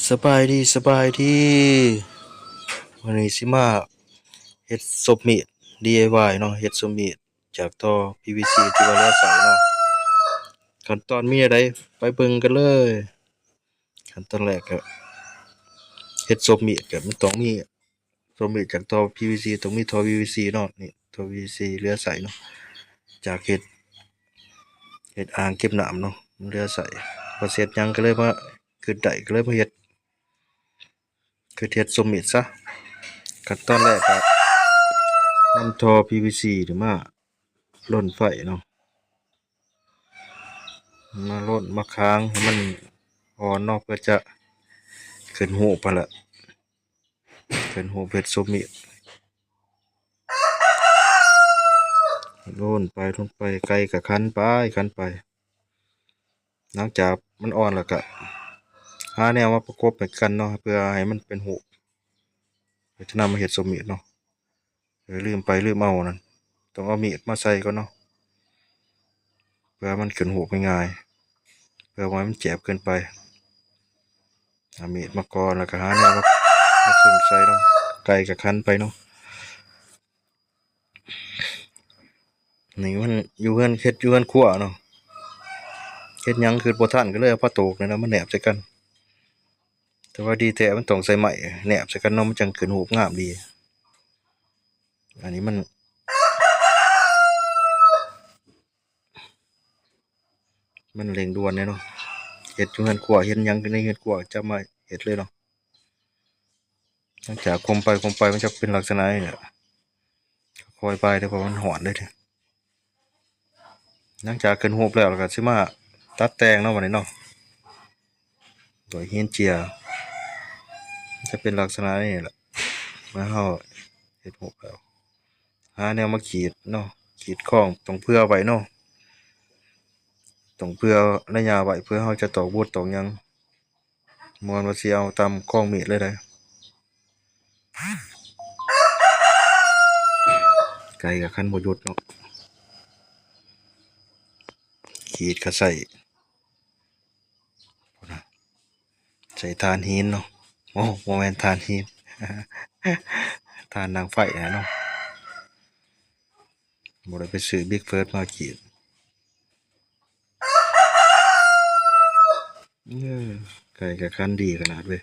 ສະບາຍດີ ສະບາຍດີ. ມື້ນີ້ຊິມາເຮັດສົບມີດ ດີໄອວາຍ ເນາະ, ເຮັດສົບມີດຈາກທໍ່ ພີວີຊີ ທີ່ວ່າເຫຼືອໃຊ້ເນາະ. ຂັ້ນຕອນມີແນວໃດ ໄປເບິ່ງກັນເລີຍ. ຂັ້ນຕອນແລກກໍເຮັດສົບມີດ ກໍມັນຕ້ອງມີ ສົບມີດຈາກທໍ່ ພີວີຊີ ຕ້ອງມີທໍ່ ພີວີຊີ ເນາະ. ນີ້ທໍ່ ພີວີຊີ ເຫຼືອໃຊ້ເນາະ, ຈາກເຮັດ ເຮັດອ່າງເກັບນ້ຳເນາະ ມັນເຫຼືອໃຊ້. ບໍ່ເຮັດຫຍັງກໍເລີຍມາ ຄິດໄດ້ກໍເລີຍມາເຮັດ ຄືເຮັດສົບມີດຊະ. ຂັ້ນຕອນແລກກໍນຳທໍ່ ພີວີຊີ ນີ້ມາລົນໄຟເນາະ, ມາລົນມາຄ້າງໃຫ້ມັນອ່ອນເນາະ ເພື່ອຈະຂຶ້ນຮູບຫັ້ນແຫຼະ, ຂຶ້ນຮູບເຮັດສົບມີດ. ລົນໄປ ລົນໄປ ໄກ່ກໍຂັນໄປ ຂັນໄປ. ຫຼັງຈາກມັນອ່ອນແລ້ວກໍຫາແນວມາປະກົບໃຫ້ກັນເນາະ ເພື່ອໃຫ້ມັນເປັນຮູບ ເພື່ອຈະນຳມາເຮັດສົບມີດເນາະ. ເອີ ລືມໄປ ລືມເອົານັ້ນ ຕ້ອງເອົາມີດມາໃສ່ກ່ອນເນາະ ເພື່ອມັນຂຶ້ນຮູບງ່າຍໆ ເພື່ອບໍ່ໃຫ້ມັນແຈບເກີນໄປ. ເອົາມີດມາກ່ອນ ແລ້ວກໍຫາແນວມາ ມາເຄິ່ງໃສ່ເນາະ, ໄກ່ກໍຂັນໄປເນາະ. ນີ້ມັນຢູ່ເຮືອນ ເຮັດຢູ່ເຮືອນຄົວເນາະ, ເຮັດຫຍັງຄິດບໍ່ທັນ ກໍເລີຍເອົາຜ້າໂຕກນີ້ນະມາແນບໃສ່ກັນ. ແຕ່ວ່າດີແທ້ມັນຕ້ອງໃຊ້ໄມ້ແນບໃສ່ກັນເນາະ ມັນຈັ່ງຂຶ້ນຮູບງາມດີ. ອັນນີ້ມັນ ມັນເລັ່ງດ່ວນແດ່ເນາະ, ເຮັດຢູ່ເຮືອນຄົວ ເຫັນຫຍັງຢູ່ໃນເຮືອນຄົວຈະມາເຮັດເລີຍເນາະ. ຫຼັງຈາກຄົມໄປຄົມໄປ ມັນຈະເປັນລັກສະນະນີ້ແຫຼະ, ຄ່ອຍໄປເດີ ເພາະມັນຮ້ອນເດ້. ຫຼັງຈາກຂຶ້ນຮູບແລ້ວ ແລ້ວກໍຊິມາຕັດແຕ່ງເນາະ ບັດນີ້ເນາະ ດ້ວຍຫີນເຈຍ ຈະເປັນລັກສະນະນີ້ແຫຼະ. ເມື່ອເຮົາເຮັດຮູບແລ້ວ ຫາແນວມາຂີດເນາະ, ຂີດຄອງ ຕ້ອງເຜື່ອໄວ້ເນາະ, ຕ້ອງເຜື່ອໄລຍະໄວ້ ເພື່ອເຮົາຈະຕອກບົດຕອກຫຍັງ. ບໍ່ແມ່ນວ່າຊິເອົາຕາມຄອງມີດເລີຍໃດ. ໄກ່ກໍຂັນບໍ່ຢຸດເນາະ, ຂີດກໍໃສ່ ພຸ້ນນະ ໃສ່ຖ່ານຫີນເນາະ. ໂອ້ ບໍ່ແມ່ນຖ່ານຫີນ ຖ່ານດັງໄຟຫັ້ນເນາະ, ບໍ່ໄດ້ໄປຊື້ບິກເຟີດມາຂີດ. ເອີ ໄກ່ກໍຂັນດີຂະໜາດເວີຍ.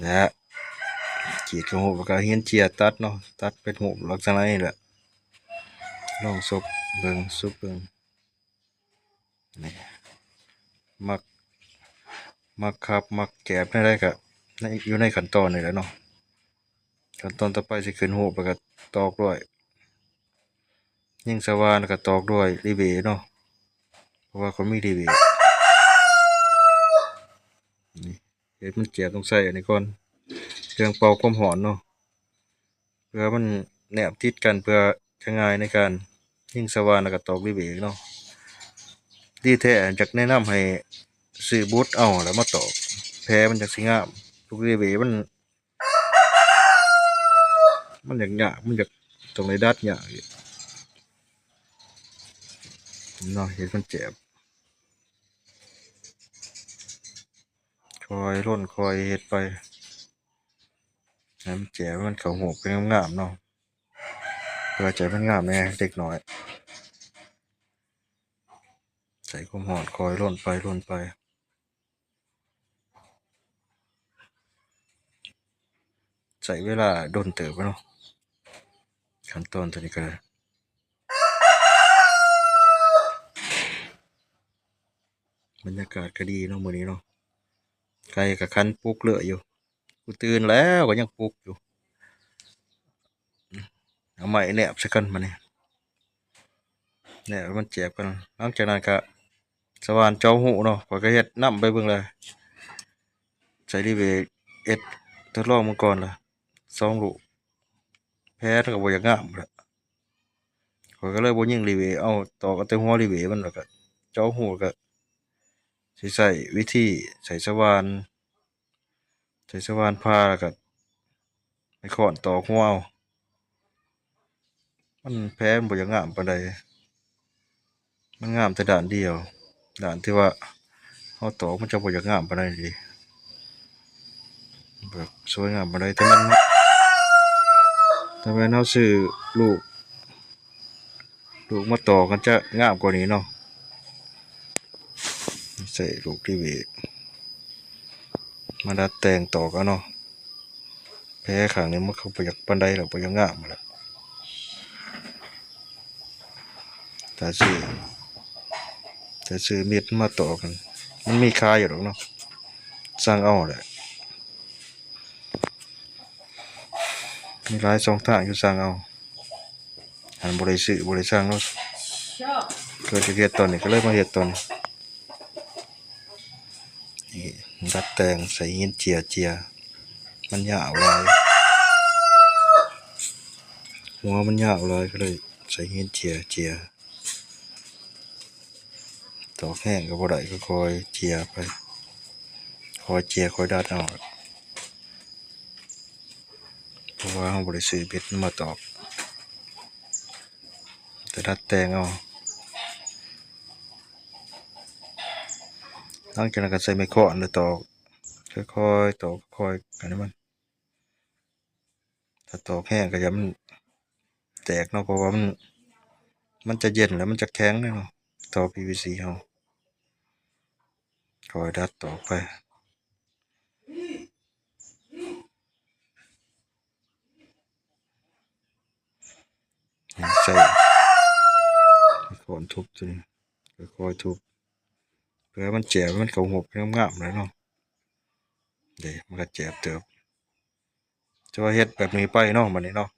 ແລະ ຂີດເຂົ້າຮູບ ແລ້ວກໍຫີນເຈຍຕັດເນາະ, ຕັດເປັນຮູບລັກສະນະນີ້ແຫຼະ. ລອງສົບເບິ່ງ ສົບເບິ່ງ. ນີ້ ມັກ ມັກຂັບ ມັກແຈບແນວໃດກໍໃນ ຢູ່ໃນຂັ້ນຕອນນີ້ແຫຼະເນາະ. ຂັ້ນຕອນຕໍ່ໄປຊິຂຶ້ນຮູບ ແລ້ວກໍຕອກດ້ວຍຍິງສະຫວ່ານ ແລ້ວກໍຕອກດ້ວຍລີເວເນາະ, ເພາະວ່າຂ້ອຍມີລີເວ. ນີ້ ເຮັດມັນແຈບ ຕ້ອງໃສ່ອັນນີ້ກ່ອນ ເຄື່ອງເປົ່າຄວາມຮ້ອນເນາະ, ເພື່ອມັນແນບຕິດກັນ ເພື່ອຈະງ່າຍໃນການຍິງສະຫວ່ານ ແລ້ວກໍຕອກລີເວເນາະ. ດີແທ້ ຢາກແນະນຳໃຫ້ຊື້ບຸດເອົາແລ້ວມາຕອກ ແຜມັນຈັ່ງຊິງາມ. ທຸກລີເວມັນ ມັນຢາກຍາກ ມັນຢາກ ຕ້ອງໄດ້ດັດຍາກອີກເນາະ, ເຮັດມັນແຈບ. ຄ່ອຍລົນ ຄ່ອຍເຮັດໄປ ໃຫ້ມັນແຈບ ໃຫ້ມັນເຂົ້າຮູບ ເປັນງາມໆເນາະ, ເພື່ອໃຫ້ມັນງາມແດ່ເດັກນ້ອຍ. ໃສ່ຄວາມຮ້ອນ ຄ່ອຍລົນໄປ ລົນໄປ. ໃຊ້ເວລາດົນເຕີບເນາະ ຂັ້ນຕອນຕົວນີ້ກໍໄດ້. ບັນຍາກາດກໍດີເນາະມື້ນີ້ເນາະ, ໄກ່ກໍຂັນປຸກເລື້ອຍຢູ່, ກູຕື່ນແລ້ວກໍຍັງປຸກຢູ່. ເອົາໄມ້ແນບໃສ່ກັນບາດນີ້ ແນບໃຫ້ມັນແຈບກັນ. ຫຼັງຈາກນັ້ນກໍສະຫວ່ານເຈາະຮູເນາະ, ຂ້ອຍກໍເຮັດນຳໄປເບິ່ງແລ້ວ. ໃສ່ລີເວເອັດທົດລອງເບິ່ງກ່ອນລະ ສອງລູກ, ແຜມັນກໍບໍ່ຢາກງາມລະ. ຂ້ອຍກໍເລີຍບໍ່ຍິງລີເວ, ເອົາຕອກເອົາແຕ່ຫົວລີເວມັນ ແລ້ວກໍເຈາະຮູ, ແລ້ວກໍຊິໃຊ້ວິທີໃຊ້ສະຫວ່ານ ໃຊ້ສະຫວ່ານຜ່າ ແລ້ວກໍໄມ້ຄ້ອນຕອກຫົວເອົາ. ມັນ ແຜມັນບໍ່ຢາກງາມປານໃດ, ມັນງາມແຕ່ດ້ານດຽວ, ດ້ານທີ່ວ່າ າຕອກມັນຈະບໍ່ຢາກງາມປານໃດເດ ແບບສວຍງາມປານໃດ. ແຕ່ແມ່ນ ແຕ່ແມ່ນເຮົາຊື້ລູກ ລູກມາຕອກມັນຈະງາມກວ່ານີ້ເນາະ. ໃຊ້ລູກທີ່ເວກມາດັດແຕ່ງຕອກເອົາເນາະ. ແຜຂ້າງນີ້ມັນກໍບໍ່ຢາກປານໃດແລ້ວ ບໍ່ຢາກງາມແລ້ວ. ຖ້າຊື້ ຖ້າຊື້ມິດມາຕອກຫັ້ນ ມັນມີຂາຍຢູ່ດອກເນາະ, ສັ່ງເອົາແຫຼະ. ມີຫຼາຍຊ່ອງທາງຢູ່ ສັ່ງເອົາ. ອັນບໍ່ໄດ້ຊື້ ບໍ່ໄດ້ສັ່ງເນາະ, ເກີດຈາກເຮັດຕອນນີ້ ກໍເລີຍມາເຮັດຕອນນີ້. ນີ້ ດັດແຕ່ງໃສ່ຫີນເຈຍ ເຈຍ ມັນຍາວຫຼາຍ, ຫົວມັນຍາວຫຼາຍ ກໍເລີຍໃສ່ຫີນເຈຍ ເຈຍ. ຕອກແຮງກໍບໍ່ໄດ້ ກໍຄ່ອຍເຈຍໄປ, ຄ່ອຍເຈຍ ຄ່ອຍດັດເອົາ. ເພາະວ່າເຮົາບໍ່ໄດ້ຊື້ເບັດມາຕອກ ແຕ່ດັດແຕ່ງເອົາ. ຫຼັງຈາກນັ້ນກໍໃຊ້ໄມ້ຄ້ອນແລ້ວຕອກ, ຄ່ອຍໆ ຕອກ ຄ່ອຍອັນນີ້ມັນ. ຖ້າຕອກແຮງກໍຢ່າມັນແຕກເນາະ, ເພາະວ່າມັນ ມັນຈະເຢັນແລ້ວມັນຈະແຂງເດ້ເນາະ, ທໍ່ ພີວີຊີ ເຮົາ. ຄ່ອຍດັດຕອກໄປ. ໃຊ້ຄ້ອນທຸບຕົວນີ້ ຄ່ອຍໆ ທຸບ ເພື່ອໃຫ້ມັນແຈບ ໃຫ້ມັນເຂົ້າຮູບງາມໆ ແຫຼະເນາະ. ເດ້ ມັນກໍແຈບເຕີບ. ແຕ່ວ່າເຮັດແບບນີ້ໄປເນາະ ບັດນີ້ເນາະ,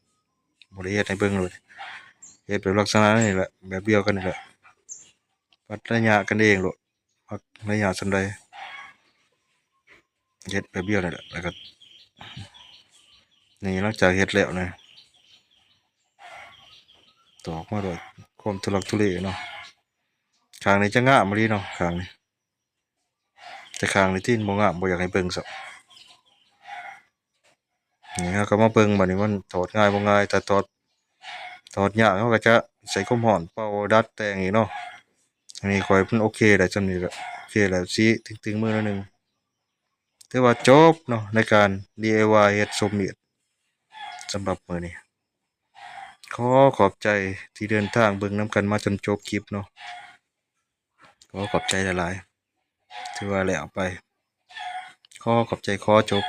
ບໍ່ໄດ້ເຮັດໃຫ້ເບິ່ງໂລດ. ເຮັດແບບລັກສະນະນີ້ແຫຼະ ແບບດຽວກັນນີ້ແຫຼະ, ວັດໄລຍະກັນເອງໂລດ. ມັກໄລຍະສ່ຳໃດ ເຮັດແປັບດຽວນີ້ແຫຼະ. ແລ້ວກໍ ນີ້ ຫຼັງຈາກເຮັດແລ້ວນະ ຕອກມາໂດຍຄວາມທຸລັກທຸເລເນາະ. ຂ້າງນີ້ຈະງາມອີ່ຫຼີເນາະ ຂ້າງນີ້, ແຕ່ຂ້າງນີ້ຕິບໍ່ງາມ ບໍ່ຢາກໃຫ້ເບິ່ງຊ້ຳ. ນີ້ເຮົາກໍມາເບິ່ງ ບັດນີ້ມັນຖອດງ່າຍບໍ່ງ່າຍ. ຖ້າຖອດ ຖອດຍາກ ເຮົາກໍຈະໃສ່ຄວາມຮ້ອນເປົ່າ ດັດແຕ່ງອີກເນາະ. ອັນນີ້ຂ້ອຍມັນໂອເຄແລ້ວ ສ່ຳນີ້ແຫຼະ ໂອເຄແລ້ວ ຊິຕຶງໆມືໜ້ອຍໜຶ່ງ. ຖືວ່າຈົບເນາະ ໃນການດີໄອວາຍເຮັດສົມມີດສຳລັບມື້ນີ້. ຂໍຂອບໃຈທີ່ເດີນທາງເບິ່ງນຳກັນມາຈົນຈົບຄລິບເນາະ. ຂໍຂອບໃຈຫຼາຍໆ. ຖືວ່າແລ້ວໄປ. ຂໍຂອບໃຈ, ຂໍຈົບ.